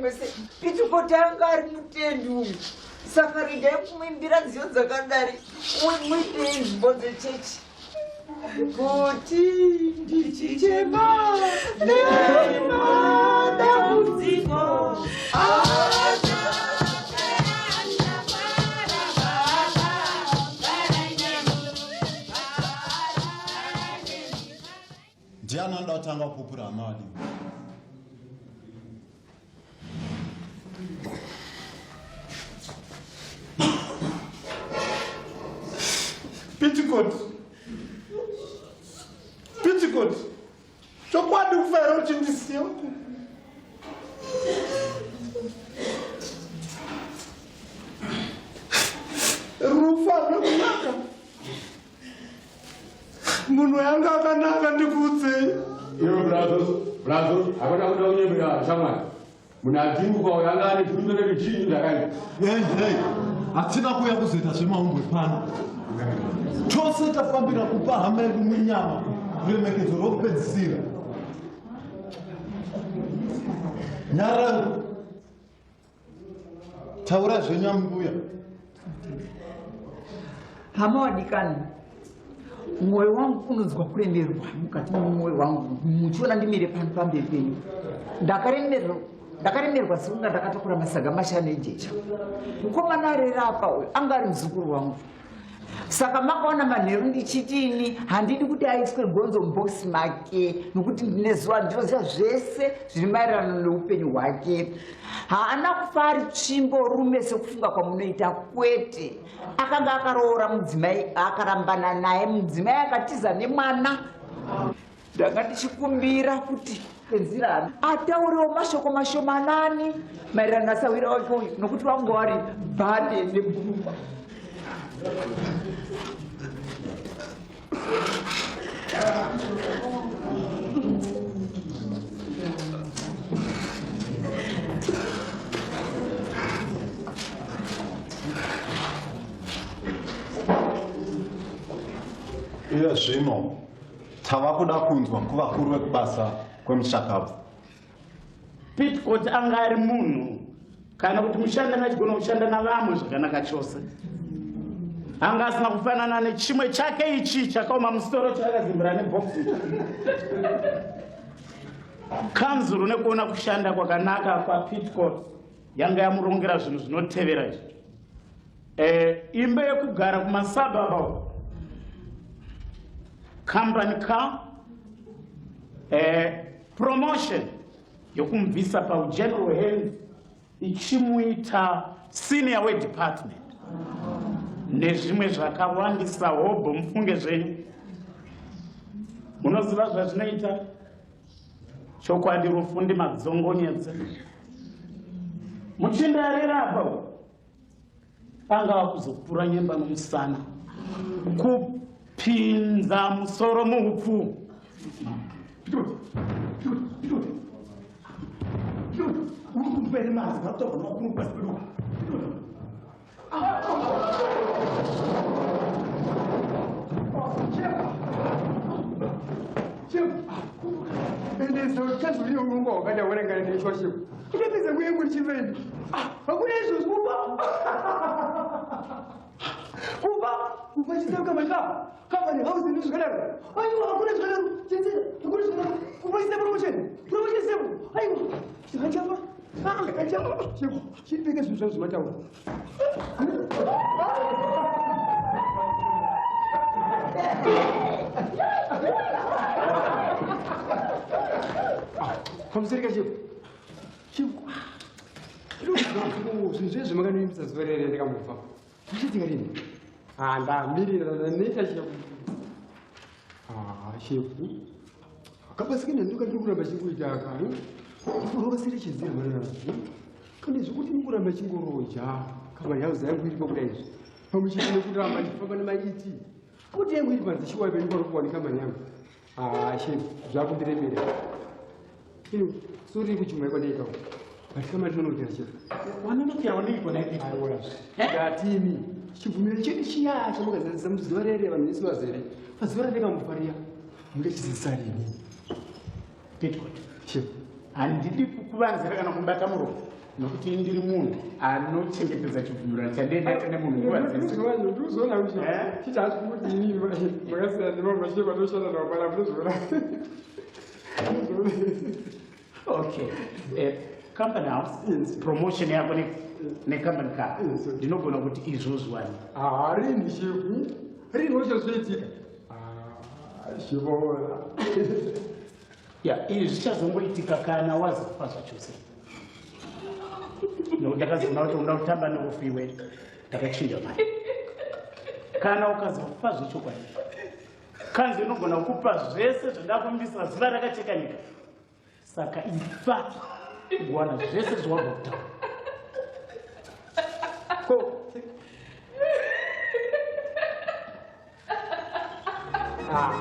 mese Pitikoti anga ari mutendi uyu saka regai kumuimbira nziyo dzakadari muipei nzvimbo dzechechi kuti ndichichema nemadambudziko. Ndiani anoda kutanga kupupura hama vadiwa? Pitikoti. Pitikoti. Chokwadi kufa here uchindisiya uku? Rufu haruna kunaka. Munhu yanga akanaka ndikuudzei. Iwe brazo, brazo, hakuna kuda kunyembera shamwari. Munhu adzinguka uyo anga ane bvunzo rechii zvakaita. Hey, hey, hatina kuuya kuzoita zvemahumbwe pano. Tose tafambira kupa hama yedu munyama ruremekedzo rwokupedzisira. Nyarara. Taura zvenyu ambuya. Hama wadikani, mwoyo wangu unonzwa kuremerwa mukati memwoyo wangu muchiona ndimire pano pamberi penyu. Ndakaremerwa ndakaremerwa sekunga ndakatakura masaga mashanu ejecha. Mukomana arera apa uyu anga ari muzukuru wangu. Saka makaona manheru ndichiti ini handidi kuti aiswe gonzo mubhokisi make nokuti ndine zuva ndinoziva zvese zviri maererano neupenyu hwake. Haana kufa ari tsvimbo rume sekufunga kwamunoita kwete. Akanga akaroora mudzimai akarambana naye mudzimai akatiza nemwana. Ndanga ndichikumbira kuti Penzirani ataurewo mashoko mashomanani maererano nasahwira wake uyu nokuti vanga vari bhande nebhurukwa. Iye zvino Tava kuda kunzwa kuvakuru vekubasa kwemushakabvu. Pitcott anga ari munhu kana kuti mushandi anga achigona kushanda navamwe zvakanaka chose. Anga asina kufanana nechimwe chake ichi chakaoma musoro chaakazimbira nebhokisi. Kanzuru nekuona kushanda kwakanaka kwaPitcott yanga yamurongera zvinhu zvinotevera izvi. Eh, imba yekugara kumasababa uko company car eh, promotion yokumubvisa paugeneral hand ichimuita senior wedepartment nezvimwe zvakawandisa hobho mufunge zvenyu munoziva zvazvinoita chokwadi rufu ndimadzongonyedze muchinda arera apa Angava kuzopura nyemba nomusana, kupinza musoro muupfu. Ndapedza nguva yangu ndichifenda. Hakuna izvozvo kuba. Kuba, kuba chiseuka mashaka. Company house ndizvo zvakadaro. Aiwa hakuna zvakadaro. Chenzera, hakuna zvakadaro. Kuba chiseuka promotion. Promotion sebo. Aiwa. Chakachapa. Ah, chakachapa. Cheko, chipike zvinhu zvangu zvemataura. Pamusoro kachefu. Chief. Zvinhu zvese zvamakanoimbisa zuva rere ndikamufa. Zvichiitika rini? Ah, ndamirira ndaneta shefu. Ah, shefu. Kabasa kene ndoka ndiri kuramba chingoita aka. Ndikurovasire chizira mwana. Kane zvekuti ndikuramba chingoroja. Kama house yangu iripo kudai izvi. Pamwe chete nekuramba ndichifamba nemaiti. Kuti yangu iri panze shuwa ipenyu pari kuwanika mari yangu. Ah, shefu, zvakundiremera. Ino, sori kuchimwa kwandaita uko. But kama ndinonokera shefu. Wanonokerawo neiko nhai Peter? Aiwa. Ndatini. Chibvumiro chedu chiya chamakazadzisa muzuva rere vanhu vese vazere. Pazuva randakamufariya. Mungachizadzisa rini? Petcott. Shefu. Handidi kukuvanzira kana kubata muromo nokuti ndiri munhu anochengetedza chibvumirano chandee ndaita nemunhu nguva dzese. Ndikuzoona kuti chiti hazvi kuti inini makasiyana nemamwe machine vatoshanda navo pana munozoona. Okay. Company house, promotion yako necompany car. Ndinogona kuti izvozvo wani. Ah, rini shefu? Rini wacho zvoitika? Ah, shivona. Ya, izvi zvichazongoitika kana wazofa zvachose. Nokuti ndakazoona kuti unoda kutamba nerufu iwe, ndakachinja mari. Kana ukazofa zvechokwadi, kanzi inogona kupa zvese zvandakumbisa zuva rakacheka nyika. Saka ifa ugowana zvese zvawabva kutaura. Ko Ah.